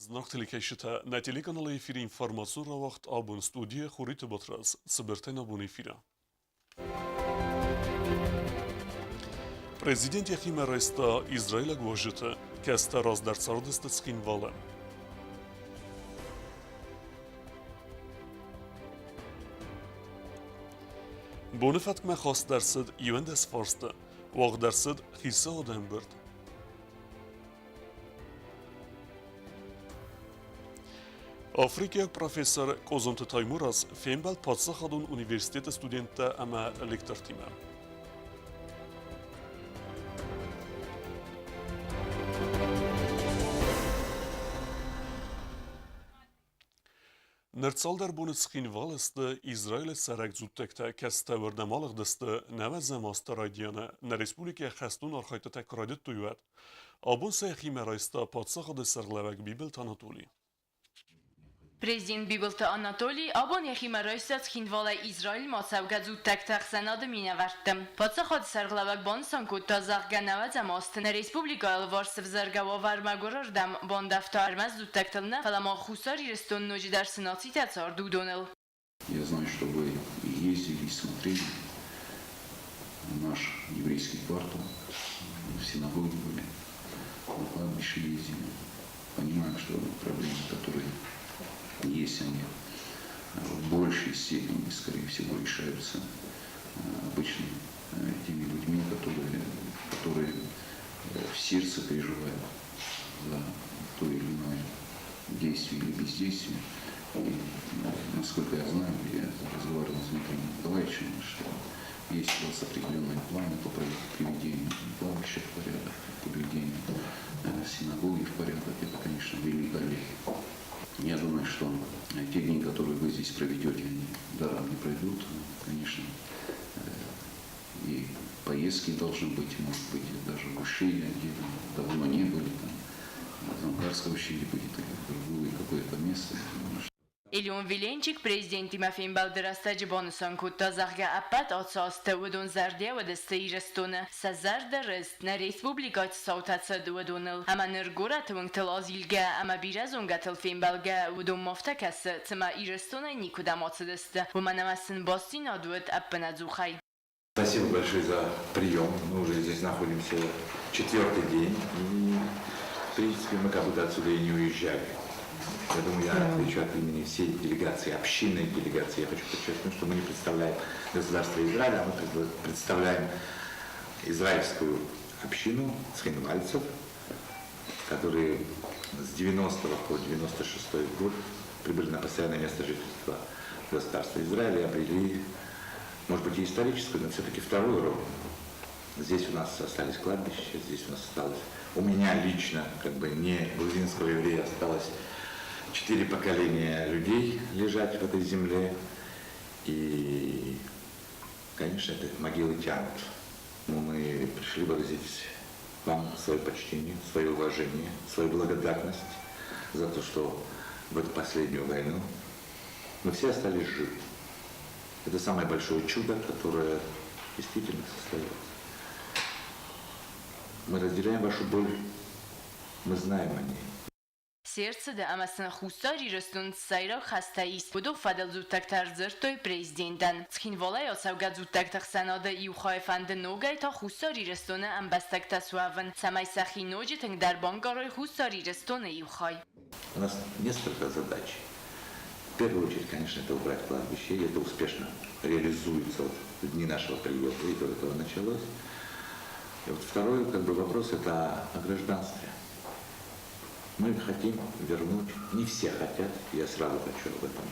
Зынаргъ телекӕсджытӕ, нӕ телеканалы эфиры информацион рауагъд абон студийӕ Хуриты Батрадз, цыбыртӕй нӕ бон эфиры. Президент йӕхимӕ райста израилаг уазджыты, кӕцытӕ раздӕр цардысты Цхинвалы. Боны фӕткмӕ хаст ӕрцыд 11 фарсты, уагъд ӕрцыд хицауады ӕмбырд. Африкӕйаг профессор Къозонты Таймураз фембӕлд паддзахадон университеты студенттӕ ӕмӕ лектортимӕ. Ныр цалдӕр боны Цхинвалы сты Израилы цӕрӕг дзуттӕгтӕ, кӕцытӕ уырдӕм алыгъдысты нӕуӕдзӕм азты райдианы нӕ республикӕйы хӕстон архӕйдтытӕ куы райдыдтой, уӕд. Абон сӕ йӕхимӕ райста паддзахады сӕргълӕууӕг Бибылты Анатоли. Президент Бибылты Анатолий абон йӕхимӕ райста Цхинвалӕй Израилмӕ цӕугӕ дзуттӕгты ӕхсӕнады минӕвӕртты. Паддзахады сӕргълӕууӕг банысан кодта, зӕгъгӕ, нӕуӕдзӕм азты нӕ республикӕйы алыварс сывзӕргӕ уавӕр мӕгуырырдӕм бандӕвта ӕрмӕст дзуттӕгтыл нӕ, фӕлӕ ма Хуссар Ирыстон ноджыдӕр цы нацитӕ цард, уыдоныл. Я знаю, что вы ездили и смотрели наш еврейский квартал, в синагоге были, на кладбище ездили. Понимаем, что проблемы, которые есть, они в большей степени, скорее всего, решаются обычно теми людьми, которые в сердце переживают за то или иное действие или бездействие. И, насколько я знаю, я разговаривал с Дмитрием Николаевичем, что есть у вас определенные планы по приведению кладбища в порядок, по приведению синагоги в порядок. Это, конечно, великолепно. Я думаю, что те дни, которые вы здесь проведете, они даром не пройдут. Конечно, и поездки должны быть, может быть, даже в ущелье, где давно не были, там, Занкарское ущелье будет или другое какое-то место. Илион Виленчик президентимӕ фембӕлды рӕстӕджы банысан кодта, зӕгъгӕ, ӕппӕт ацы азты уыдон зӕрдиаг уыдысты Ирыстоны, сӕ зӕрдӕ рыст, нӕ республикӕйы цаутӕ цыд уыдоныл, ӕмӕ ныр горӕты уынгтыл азилгӕ ӕмӕ бирӕ зонгӕтыл фембӕлгӕ, уыдонмӕ афтӕ кӕсы, цыма Ирыстонӕй никуыдӕм ацыдысты, уымӕн ӕмӕ сын бастдзинад уыд ӕппынӕдзухӕй. Спасибо большое за прием. Мы уже здесь находимся четвертый день. И, в принципе, мы как будто отсюда и не уезжали. Я думаю, я отвечу от имени всей делегации, общинной делегации. Я хочу подчеркнуть, что мы не представляем государство Израиля, а мы представляем израильскую общину цхинвальцев, которые с 90 по 96 год прибыли на постоянное место жительства государства Израиля и обрели, может быть, и историческую, но все-таки вторую роль. Здесь у нас остались кладбища, здесь у нас осталось... У меня лично, как бы не грузинского еврея, осталось четыре поколения людей лежать в этой земле. И, конечно, это могилы тянут. Мы пришли выразить вам свое почтение, свое уважение, свою благодарность за то, что в эту последнюю войну мы все остались живы. Это самое большое чудо, которое действительно состоялось. Мы разделяем вашу боль, мы знаем о ней. Се рцыды ӕмӕ сын Хуссар Ирыстон сӕйраг хӕстӕ ис, уыдон фӕдыл дзуттӕгтӕ ӕрдзырдтой президентӕн. Цхинвалӕй ацӕугӕ дзуттӕгты хсӕнады иу хайы фӕнды ногӕй та Хуссар Ирыстоны ӕмбӕстӕгтӕ суӕвын, цӕмӕй сӕхи ноджы тынгдӕр банкъарой Хуссар Ирыстоны иу хай. У нас несколько задач. В первую очередь, конечно, это убрать кладбище, и это успешно реализуется вот в дни нашего приезда, и до этого началось. И вот второй как бы, вопрос – это о гражданстве. Мы хотим вернуть, не все хотят, я сразу хочу об этом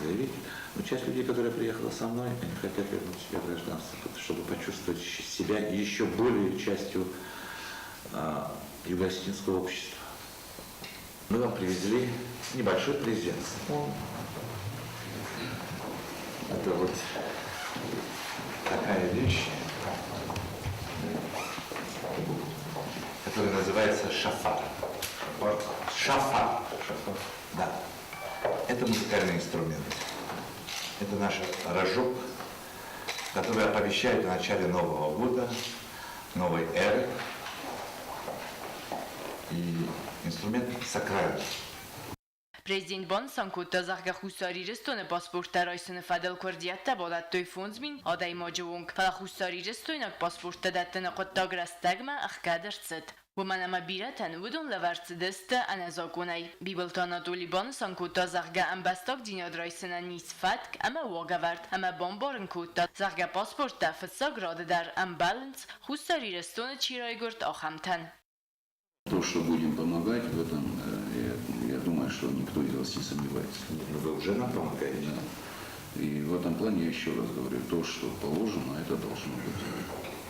заявить, но часть людей, которая приехала со мной, они хотят вернуть себе гражданство, чтобы почувствовать себя еще более частью юго-осетинского общества. Мы вам привезли небольшой презент. Это вот такая вещь, которая называется шафар. Шафар. Шафар. Да. Это музыкальный инструмент. Это наш рожок, который оповещает о начале Нового года, новой эры. И инструмент инструмент сакральный. Президент банысан кодта, зӕгъгӕ, Хуссар Ирыстоны паспорттӕ райсыны фӕдыл куырдиӕттӕ бадӕттой 5000 адӕймаджы онг, фӕлӕ хуссарирыстойнаг паспорттӕ дӕттыны хъуыддаг рӕстӕгмӕ ӕхгӕд ӕрцыд. Уымӕн ӕмӕ бирӕтӕн уыдон лӕвӕрд цыдысты ӕнӕзакъонӕй. Бибылты Анатоли банысан кодта, зӕгъгӕ, ӕмбӕстагдзинад райсынӕн ис фӕтк ӕмӕ уагӕвӕрд ӕмӕ бамбарын кодта, зӕгъгӕ, паспорттӕ фыццаг рады дӕр ӕмбӕлынц, Хуссар Ирыстоны чи райгуырд, ахӕмтӕн. То, что будем помогать в этом, я думаю, что никто из вас не сомневается. Ну, вы уже нам помогаете. Да. И в этом плане я еще раз говорю, то, что положено, это должно быть.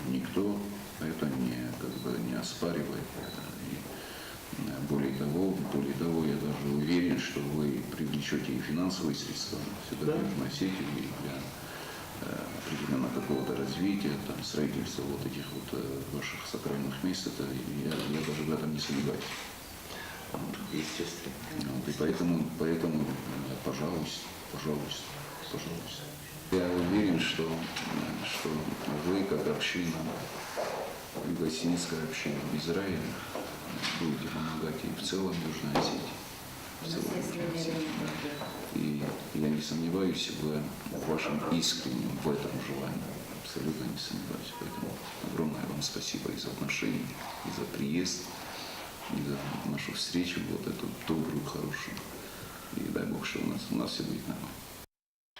Никто это не, как бы, не оспаривает. И более того, я даже уверен, что вы привлечете и финансовые средства сюда, в Южную Осетию, и для определенно какого-то развития, там, строительства вот этих вот ваших сакральных мест, это я даже в этом не сомневаюсь. Естественно. Вот, и поэтому, пожалуйста, пожалуйста, пожалуйста. Я уверен, что вы, как община, юго-осетинская община в Израиле, будете помогать и в целом Южной Осетии. В целом Южной Осетии, да. И я не сомневаюсь в вашем искреннем в этом желании. Абсолютно не сомневаюсь. Поэтому огромное вам спасибо и за отношения, и за приезд, и за нашу встречу, вот эту добрую, хорошую. И дай Бог, что у нас все будет нормально.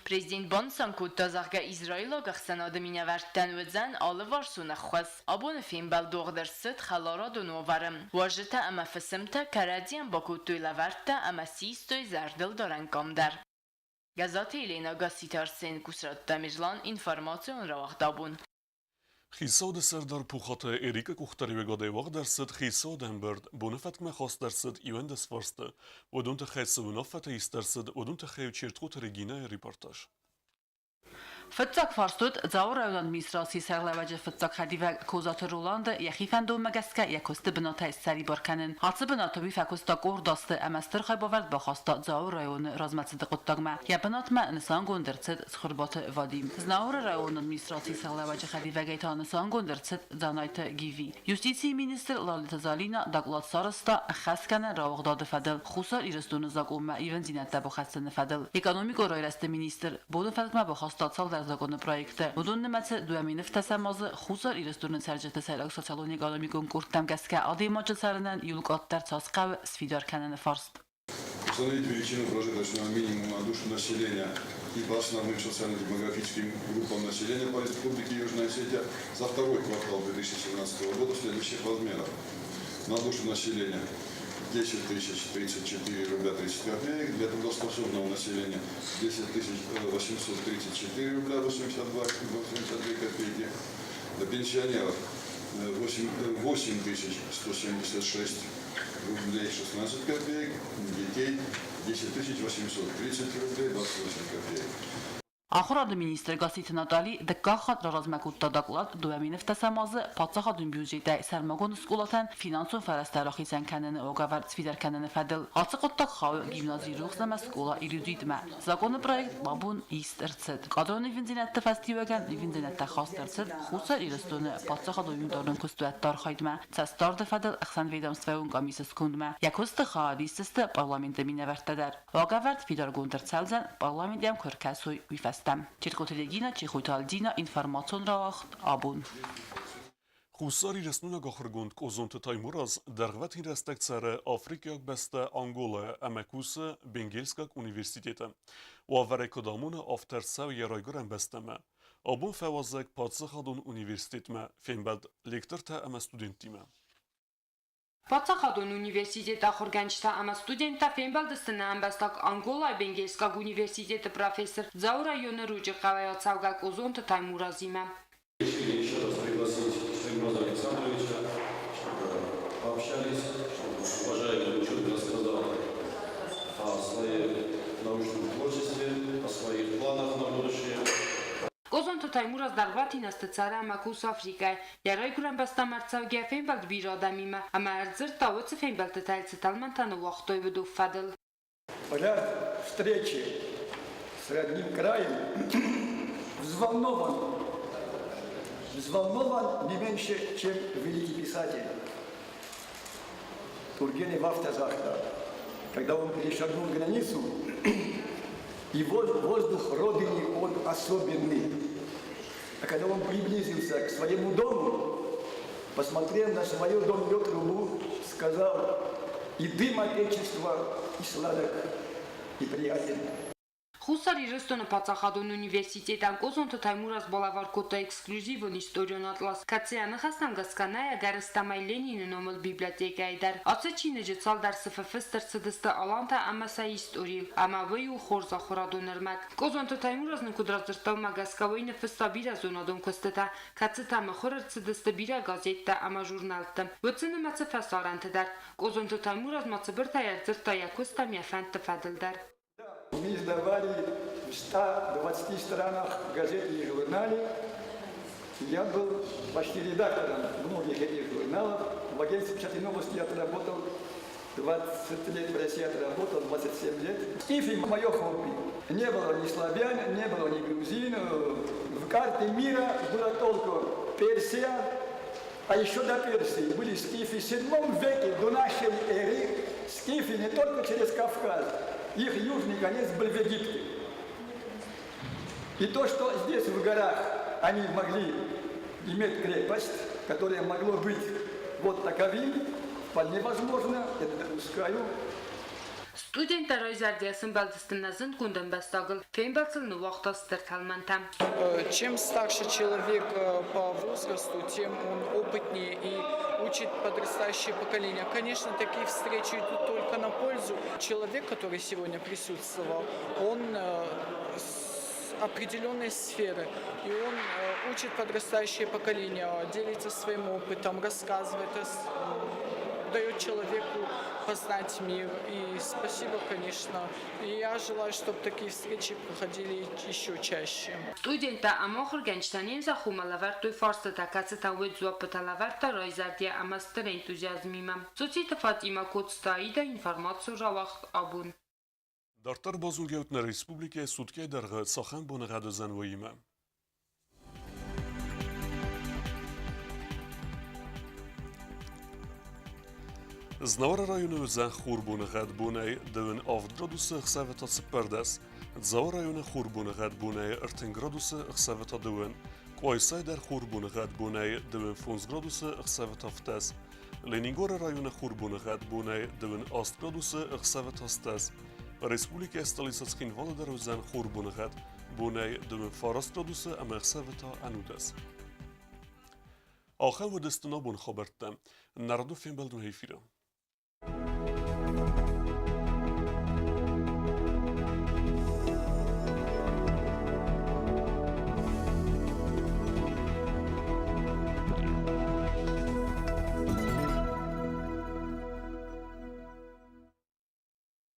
Президент банысан кодта, зӕгъгӕ, израилаг ӕхсӕнады минӕвӕрттӕн уыдзӕн алыварсон ӕххуыс. Абоны фембӕлд уагъд ӕрцыд хӕларадон уавӕры. Уазджытӕ ӕмӕ фысымтӕ кӕрӕдзийӕн бакодтой лӕвӕрттӕ ӕмӕ систой зӕрдылдарӕн къам дӕр. Гӕззаты Еленӕ, Гасситы Арсен, Кусраты Тамерлан, информацион рауагъд Абон. Хицауады сӕрдар Пухаты Эрикы къухдариуӕгадӕй уагъд ӕрцыд хицауады ӕмбырд. Боны фӕткмӕ хаст ӕрцыд 11 фарсты. Уыдон тыххӕй цы уынаффӕтӕ ист ӕрцыд, уыдон тыххӕй Чертхъоты Регинӕйы репортаж. Фыццаг фарст уыд Дзауы районы администрацийы сӕргълӕууӕджы фыццаг хӕдивӕг Козаты Роланды йӕхи фӕндонмӕ гӕсгӕ йӕ куысты бынатӕй ссӕрибар кӕнын. Ацы бынаты уый фӕкуыста къорд азты ӕмӕ стыр хайбавӕрд бахаста Дзауы районы размӕцыды хъуыддагмӕ. Йӕ бынатмӕ нысангонд ӕрцыд Цхуырбаты Вадим. Знауыры районы администрацийы сӕргълӕууӕджы хӕдивӕгӕй та нысангонд ӕрцыд Дзанайты Гиви. Юстицийы министр Лалыты Залина доклад сарӕзта ӕххӕстгӕнӕн рауагъдады фӕдыл Хуссар Ирыстоны закъонмӕ ивындзинӕдтӕ бахӕссыны фӕдыл. Экономикон райрӕзты министр боны фӕткмӕ бахаста цалдӕр закъоны проекты. Уыдон нымӕцы 2010 азы Хуссар Ирыстоны цӕрджыты сӕйраг социалон-экономикон къордтӕм гӕсгӕ адӕймаджы цӕрынӕн иууыл къаддӕр цас хъӕуы, сфидар кӕныны фарст. Установить величину прожиточного минимума на душу населения и по основным социально-демографическим группам населения по Республике Южная Осетия за второй квартал 2017 года в следующих размерах. На душу населения 10 034 рубля 30 копеек, для трудоспособного населения 10 834 рубля 82 копейки, для пенсионеров 8 176 рублей 16 копеек, детей 10 830 рублей 28 копеек. Ахуырады министр Гасситы Натали дыккаг хатт раразмӕ кодта доклад 2017 азы паддзахадон бюджетӕй сӕрмагонд скъолатӕн финансон фӕрӕзтӕ рахицӕн кӕныны уагӕвӕрд сфидар кӕныны фӕдыл. Ацы хъуыддаг хауы гимнази Рухс ӕмӕ скъола Эрудит-мӕ. Закъоны проект абон ист ӕрцыд. Кадрон ивындзинӕдты фӕстиуӕгӕн ивындзинӕдтӕ хаст ӕрцыд Хуссар Ирыстоны паддзахадон унитарон куыстуӕтты архайдмӕ цӕстдарды фӕдыл ӕхсӕнведомствӕйон къамисы скондмӕ. Йӕ куысты хайад исдзысты парламенты минӕвӕрттӕ дӕр. Уагӕвӕрд фидаргонд ӕрцӕудзӕн, парламент ӕм куы ӕркӕсой, уый фӕстӕ. Чертхъоты Регина, Чехойты Альдина, информацион рауагъд Абон. Хуссар Ирыстойнаг ахуыргонд Къозонты Таймураз дӕргъвӕтин рӕстӕг цӕры африкӕйаг бӕстӕ Анголайы ӕмӕ кусы Бенгельскаг университеты. Уавӕрӕй куыд амоны, афтӕ ӕрцӕуы йӕ райгуырӕн бӕстӕмӕ. Абон фӕуазӕг паддзахадон университетмӕ, фембӕлд лектортӕ ӕмӕ студенттимӕ. Паддзахадон университеты ахуыргӕнджытӕ ӕмӕ студенттӕ фембӕлдысты нӕ ӕмбӕстаг Анголайы Бенгельскаг университеты профессор Дзауы районы Ручъы хъӕуӕй ацӕугӕ Къозонты Таймуразимӕ. Решили еще раз пригласить Таймураза Александровича, чтобы пообщались, чтобы уважаемый ученый рассказал о своем научном творчестве, о своих планах на будущее. Къозонты Таймураз дӕргъвӕтин азты цӕры ӕмӕ кусы Африкӕйы. Йӕ райгуырӕн бӕстӕм ӕрцӕугӕйӕ фембӕлд бирӕ адӕмимӕ ӕмӕ ӕрдзырдта уыцы фембӕлдтытӕй цы тӕлмӕнтӕ ныууагътой, уыдон фӕдыл. Ряд встречи с родным краем взволнован. Взволнован не меньше, чем великий писатель. Тургенев афтӕ загъта, когда он перешагнул границу, и воздух Родины он особенный. А когда он приблизился к своему дому, посмотрел на свою дом трубу, сказал, и дым Отечества, и сладок, и приятен. Хуссар Ирыстоны паддзахадон университетӕн Къозонты Таймураз балӕвар кодта эксклюзивон историон атлас, кӕцы йӕ ныхӕстӕм гӕсгӕ нӕй ӕгӕрыстӕмӕй Ленины номыл библиотекӕйы дӕр. Ацы чиныджы цалдӕр сыфы фыст ӕрцыдысты алантӕ ӕмӕ сӕ историйыл, ӕмӕ уый у хорз ахуырадон ӕрмӕг. Къозонты Таймураз нын куыд радзырдта, уымӕ гӕсгӕ уый ныффыста бирӕ зонадон куыстытӕ, кӕцытӕ мыхуыр ӕрцыдысты бирӕ газеттӕ ӕмӕ журналтты. Уыцы нымӕцы фӕсарӕнты дӕр. Къозонты Таймураз ма цыбыртӕй ӕрдзырдта йӕ куыст ӕмӕ йӕ фӕндты фӕдыл дӕр. Мы издавали в 120 странах газеты и журналы. Я был почти редактором многих этих журналов. В агентстве печати новости я отработал 20 лет, в России отработал 27 лет. Скифы – мое хобби. Не было ни славян, не было ни грузин. В карте мира было только Персия, а еще до Персии были скифы в VII веке до нашей эры. Скифы не только через Кавказ, их южный конец был в Египте. И то, что здесь в горах они могли иметь крепость, которая могла быть вот таковым, вполне возможно, это допускаю. Студенттӕ райзӕрдийӕ сӕмбӕлдысты нӕ зындгонд ӕмбӕстагыл, фембӕлд сыл ныууагъта стыр тӕлмӕнтӕ. Чем старше человек по возрасту, тем он опытнее и учит подрастающее поколение. Конечно, такие встречи идут только на пользу. Человек, который сегодня присутствовал, он с определенной сферы, и он учит подрастающее поколение, делится своим опытом, рассказывает, дает человеку познать мир. И спасибо, конечно. И я желаю, чтобы такие встречи проходили еще чаще. Студенттӕ ӕмӕ ахуыргӕнджытӕ не мзӕххонмӕ лӕвӕрдтой фарстытӕ, кӕцытӕн уыд дзуаппытӕ лӕвӕрдта райзӕрдийӕ ӕмӕ стыр энтузиазмимӕ. Цоциты Фатимӕ Коцты Аидӕ информацион рауагъд абон. Дарддӕр базонгӕут нӕ республикӕйы суткӕйы дӕргъы цахӕм боныгъӕд уыдзӕн, уыимӕ. Знауыры районы уыдзӕн хурбоныгъӕд бонӕй 27 градусы, ӕхсӕвы та 14. Дзауы районы хурбоныгъӕд бонӕй 30 градусы, ӕхсӕвы та 2. Къуайсайы дӕр хурбоныгъӕд бонӕй 25 градусы, ӕхсӕвы та 7. Ленингоры районы хурбоныгъӕд бонӕй 28 градусы, ӕхсӕвы та 10. Республикӕйы столицӕ Цхинвалы дӕр уыдзӕн хурбоныгъӕд бонӕй 29 градусы ӕмӕ ӕхсӕвы та 11. Ахӕм уыдысты нӕ бон хабӕрттӕ. Народу фембӕлд уӕ эфиры.